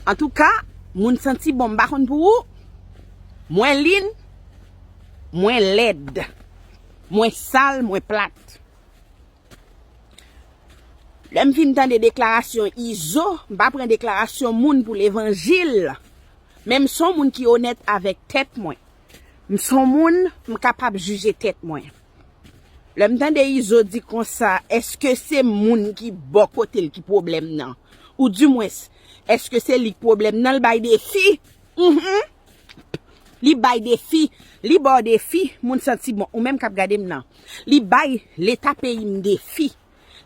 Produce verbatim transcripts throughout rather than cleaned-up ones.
Antouka, moun Santi Bon, m pa konn pou ou, mwen lin, mwen lèd, mwen sal, mwen plat. Lè m fin tande deklarasyon Izo, m pa pran deklarasyon moun pou levanjil. Men m se yon moun ki onèt avèk tèt mwen. M se yon moun, m kapab jije tèt mwen. Lè m tande Izo di konsa, èske se moun ki bò kote l ki pwoblèm nan? Ou dimwens, èske se li k pwoblèm nan? L bay defi. Mhm. Li bay defi. Li ba w defi, moun Santi Bon, ou menm k ap gade m nan. Li bay Leta peyi m defi.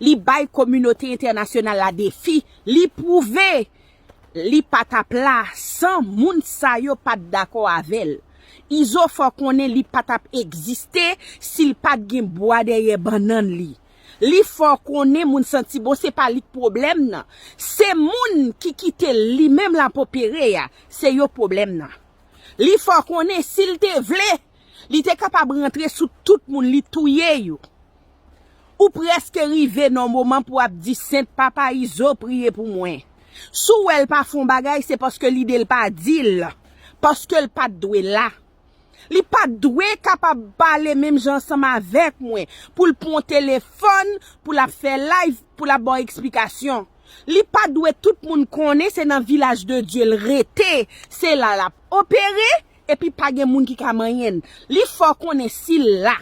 Li bay kominote entènasyonal la defi. Li pwouve li pa t ap la san moun sa yo pa t dakò avè l. Izo fè w konnen li pa t ap egziste si l pa t gen bwa dèyè bannann li. Li fè w konnen moun Santi Bon se pa li k pwoblèm nan. Se moun ki kite l li menm l ap opere a, se yo pwoblèm nan. Li fè w konnen si l te vle, li te kapab rantre sou tout moun li touye yo. Ou prèske rive nan moman pou w ap di Sent Papa Izo priye pou mwen. Si w wè l pa fè yon bagay, se paske lide l pa di l, paske l pa t dwe la. Li pa t dwe kapab pale menm jan ansanm avèk mwen, pou l pran yon telefòn, pou l ap fè live, pou l ap ba w eksplikasyon. Li pa t dwe tout moun konnen se nan Vilaj de Dye l rete, se la l ap opere, epi pa gen moun ki ka manyen l. Li fè w konnen si l la,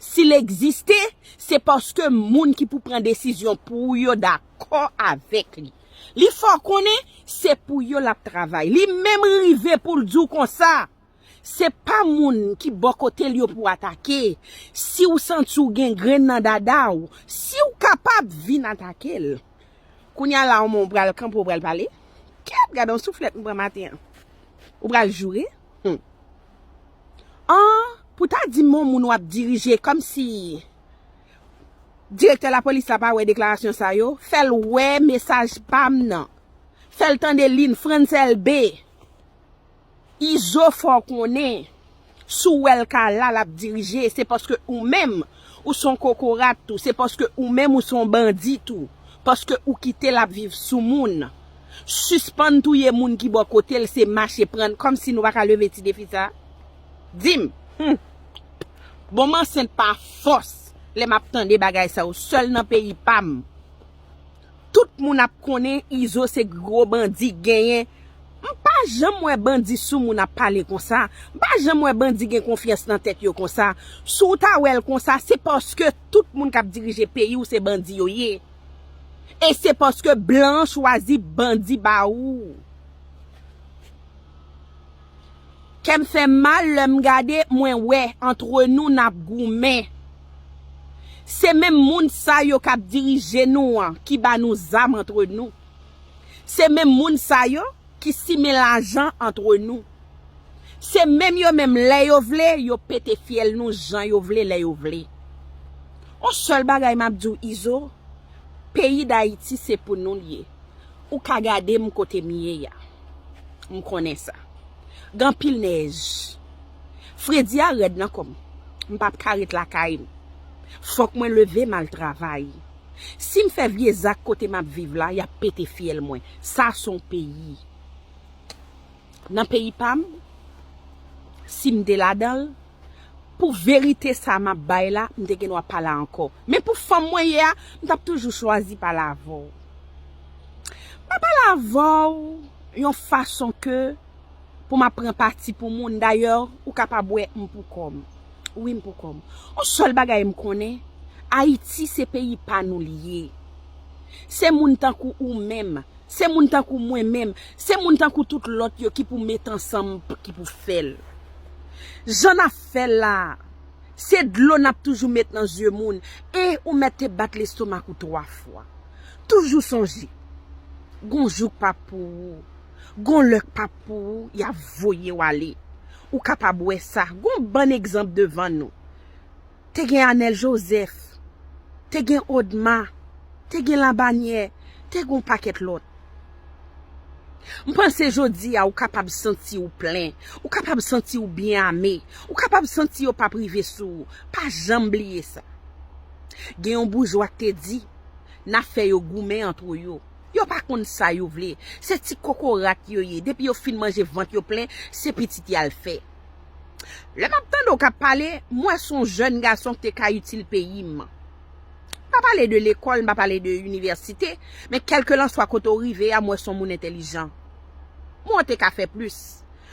si l egziste, se paske moun ki pou pran desizyon pou ou yo dakò avèk li. Li fè w konnen se pou yo l ap travay. Li menm rive pou l di w konsa, se pa moun ki bò kote l yo pou atake. Si w santi w gen grenn nan dada w, si w kapab, vin atake l. Kounye a la, ou pral kanpe, ou pral pale. Kèt, gade yon souflèt m pran maten an. Ou pral joure? Hmm. An, pou ta di m yon moun w ap dirije, kòmsi direktè lapolis la pa wè deklarasyon sa yo, fè l wè mesaj pa m nan. Fè l tande lin Frantz Elbé. Izo fè w konnen, si w wè l ka la, l ap dirije, se paske ou menm, ou se yon kokorat tou, se paske ou menm ou se yon bandi tou, paske ou kite l ap viv sou moun. Sispann touye moun ki bò kote l, se mache pran, kòmsi nou pa ka leve ti defi sa. Di m, hmm. Bon, m ansent pa fòs, lè m ap tande bagay sa yo, sèl nan peyi pa m. Tout moun ap konnen Izo se gwo bandi genyen. M pa janm wè bandi sou moun ap pale konsa. M pa janm wè bandi gen konfyans nan tèt yo konsa. Si w ta wè l konsa, se paske tout moun k ap dirije peyi w se bandi yo ye. E se paske blan an chwazi bandi ba ou. Kè m fè m mal lè m gade, mwen wè antre nou n ap goumen. Se menm moun sa yo k ap dirije nou an ki ba nou zam antre nou. Se menm moun sa yo ki simen lajan antre nou. Se menm yo menm, lè yo vle, yo pete fyèl nou jan yo vle, lè yo vle. On sèl bagay m ap di w, Izo, peyi Dayiti se pou nou l ye. Ou ka gade m kote m ye a. M konnen sa. Gen anpil nèj. Fredi a rèd nan kò m. M p ap ka ret lakay m. Fòk mwen leve m al travay. Si m fè vye zak kote m ap viv la, y ap pete fyèl mwen. Sa se yon peyi. Nan peyi pa m, si m te ladan l, pou verite sa m ap bay la, m te gen dwa pa la ankò. Men pou fanm mwen ye a, m t ap toujou chwazi pale avè w. M pa pale avè w yon fason ke pou m ap pran pati pou moun. Dayè, ou kapab wè m pou kò m. Wi, m pou kò m. Yon sèl bagay m konnen, Ayiti se peyi pa nou l ye. Se moun tankou ou menm, se moun tankou mwen menm, se moun tankou tout lòt yo ki pou met ansanm, ki pou fè l. Jan n ap fè l la a, se dlo n ap toujou met nan zye moun, e ou mèt te bat lestomak ou twa fwa. Toujou sonje, gon jou k p ap pou ou, gon lè k p ap pou ou, y ap voye w ale. Ou kapab wè sa, gon bann egzanp devan nou. Te gen Anèl Jozèf, te gen Odma, te gen Labanyè, te gen yon pakèt lòt. M panse jodi a ou kapab santi w plen, ou kapab santi w byen ame, ou kapab santi yo p ap rive sou ou. Pa janm bliye sa. Gen yon boujwa k te di, n ap fè yo goumen antre yo. Yo pa konn sa yo vle. Se ti kokorat yo ye. Depi yo fin manje vant yo plen, se pitit y al fè. Lè m ap tande w k ap pale, m wè se yon jèn gason ki te ka itil peyi m. M pa pale de lekòl, m pa pale de inivèsite, men kèlkelanswa kote w rive a, m wè se yon moun entèlijan. M wè w te ka fè plis.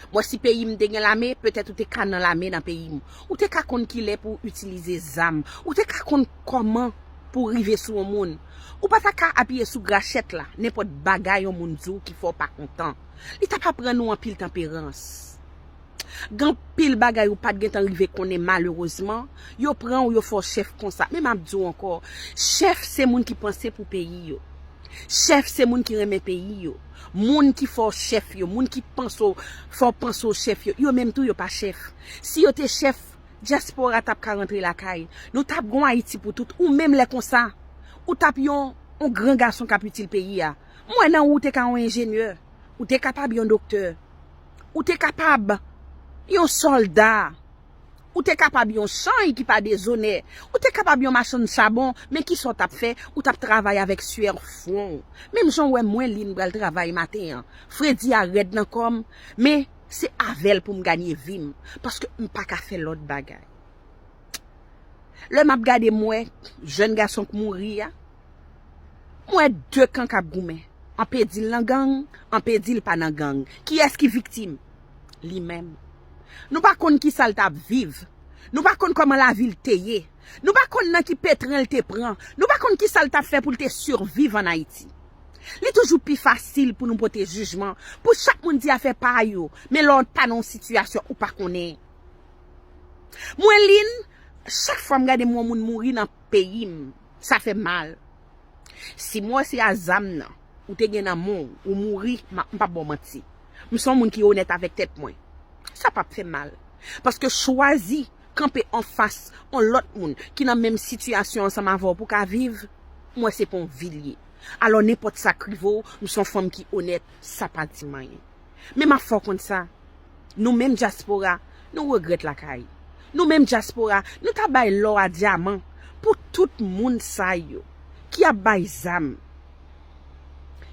M wè si peyi m te gen lame, petèt ou te ka nan lame nan peyi m. Ou te ka konn kilè pou w itilize zam. Ou te ka konn kòman pou w rive sou yon moun. Ou pa ta ka apiye sou grachèt la, nenpòt bagay yon moun di w ki fè w pa kontan. Li t ap aprann ou anpil tanperans. Gen anpil bagay ou pa t gentan rive konnen malerezman, yo pran w, yo fè w chèf konsa. Men m ap di w ankò, chèf se moun ki panse pou peyi yo. Chèf se moun ki renmen peyi yo. Moun ki fè w chèf yo, moun ki panse w, fè w panse w chèf yo, yo menm tou yo pa chèf. Si yo te chèf, dyaspora t ap ka rantre lakay. Nou t ap gon Ayiti pou tout. Ou menm lè konsa, ou t ap yon, yon gran gason k ap itil peyi a. M wè nan ou, ou te ka yon enjenyè. Ou te kapab yon doktè. Ou te kapab yon sòlda. Ou te kapab yon chanj ki pa dezonè. Ou te kapab yon machann chabon, men kisa w t ap fè? Ou t ap travay avèk swè fwon w. Menm jan w wè mwen, Lynn, pral travay maten an. Fredi a rèd nan kò m, men se avè l pou m ganye vi m, paske m pa ka fè lòt bagay. Lè m ap gade, m wè jèn gason k mouri a, m wè de kan k ap goumen. Anpe di l nan gang, anpe di l pa nan gang. Kiyès ki viktim? Li menm. Nou pa konn kisa l t ap viv. Nou pa konn kòman lavi l te ye. Nou pa konn nan ki petren l te pran. Nou pa konn kisa l t ap fè pou l te siviv ann Ayiti. Li toujou pi fasil pou nou pote jijman, pou chak moun di afè pa yo, men lè w pa nan yon sitiyasyon ou pa konnen. Mwen, Lynn, chak fwa m gade m wè yon moun mouri nan peyi m, sa fè m mal. Si m wè se a zam nan ou te gen nan men w, ou mouri, m a- m p ap ba w manti. M se yon moun ki onèt avèk tèt mwen. Sa p ap fè m mal. Paske chwazi kanpe anfas yon lòt moun ki nan menm sitiyasyon ansanm avè w pou ka viv, m wè se pa yon vi l ye. Alò, nenpòt sa k rive w, m se yon fanm ki onèt, sa pa di m anyen. Men m ap fè w konn sa. Nou menm dyaspora, nou regrèt lakay. Nou menm dyaspora, nou ta bay lò a dyaman pou tout moun sa yo ki ap bay zam,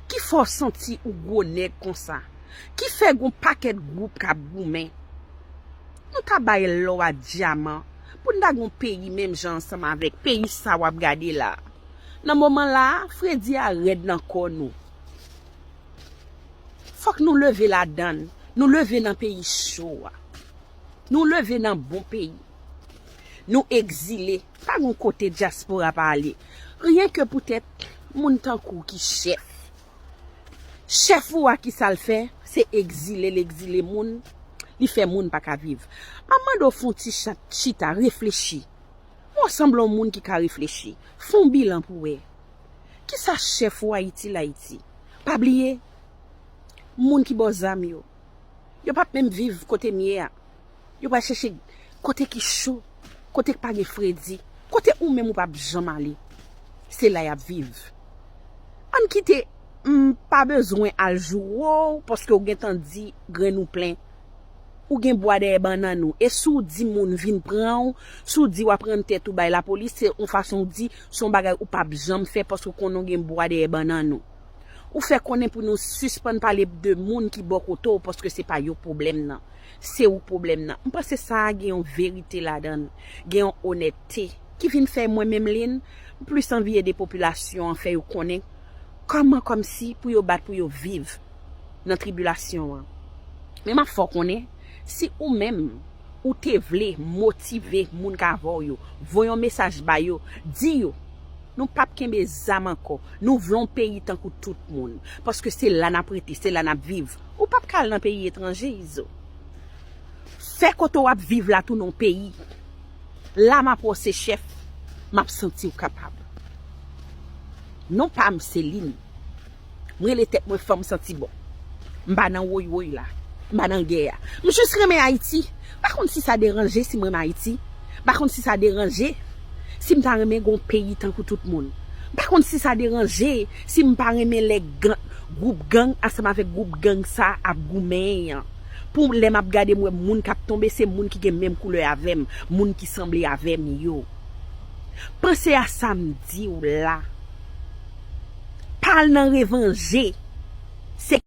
ki fè w santi ou gwo nèg konsa, ki fè gon pakèt gwoup k ap goumen. Nou ta bay lò a dyaman pou n ta gon peyi menm jan ansanm avèk peyi sa w ap gade la. Nan moman la a, fredi a rèd nan kò nou. Fòk nou leve ladan l. Nou leve nan peyi cho a. Nou leve nan bon peyi. Nou egzile. Pa gon kote dyaspora pa ale. Ryen ke poutèt moun tankou w ki chèf. Chèf ou a, kisa l fè? Se egzile l egzile moun. Li fè moun pa ka viv. M ap mande w fè yon ti chat chita, reflechi. Mwen sanble yon moun ki ka reflechi. Fè yon bilan pou w wè. Kisa chèf ou a itil Ayiti? Pa bliye, moun ki ba w zam yo, yo p ap menm viv kote m ye a. Yo pral chèche kote ki cho, kote k pa gen fredi, kote ou menm ou p ap janm ale. Se la y ap viv. Ann kite, m pa bezwen al joure w, paske w gentan di grenn ou plen. Ou gen bwa dèyè bannann ou. E si w di moun vin pran w, si w di w ap rann tèt ou bay lapolis, se yon fason w di, se yon bagay ou p ap janm fè paske w konnen w gen bwa dèyè bannann ou. Ou fè konnen pou nou sispann pale de moun ki bò kote w paske se pa yo pwoblèm nan. Se ou pwoblèm nan. M panse sa a gen yon verite ladan l, gen yon onètte ki vin fè mwen menm Lynn, m plis anvi ede popilasyon an fè yo konnen kòman kòmsi pou yo bat pou yo viv nan tribilasyon an. Men m ap fè w konnen, si ou menm ou te vle motive moun k avè w yo, voye yon mesaj ba yo, di yo, nou p ap kenbe zam ankò, nou vle yon peyi tankou tout moun, paske se la n ap rete, se la n ap viv. Ou p ap ka al nan peyi etranje, Izo. Fè kote w ap viv la tounen yon peyi. La m ap wè w se chèf, m ap santi w kapab. Non pa m se Lynn. M rele tèt mwen fanm santi bon. M pa nan woy woy la. M pa nan gè a. M jis renmen Ayiti. M pa konn si sa deranje si m renmen Ayiti. M pa konn si sa deranje si m ta renmen gon peyi tankou tout moun. M pa konn si sa deranje si m pa renmen lè gan, gwoup gang ansanm avèk gwoup gang sa ap goumen an. Pou lè m ap gade, m wè moun k ap tonbe, se moun ki gen menm koulè avè m, moun ki sanble avè m yo. Panse a sa m di w la. Pa al nan revanje. Se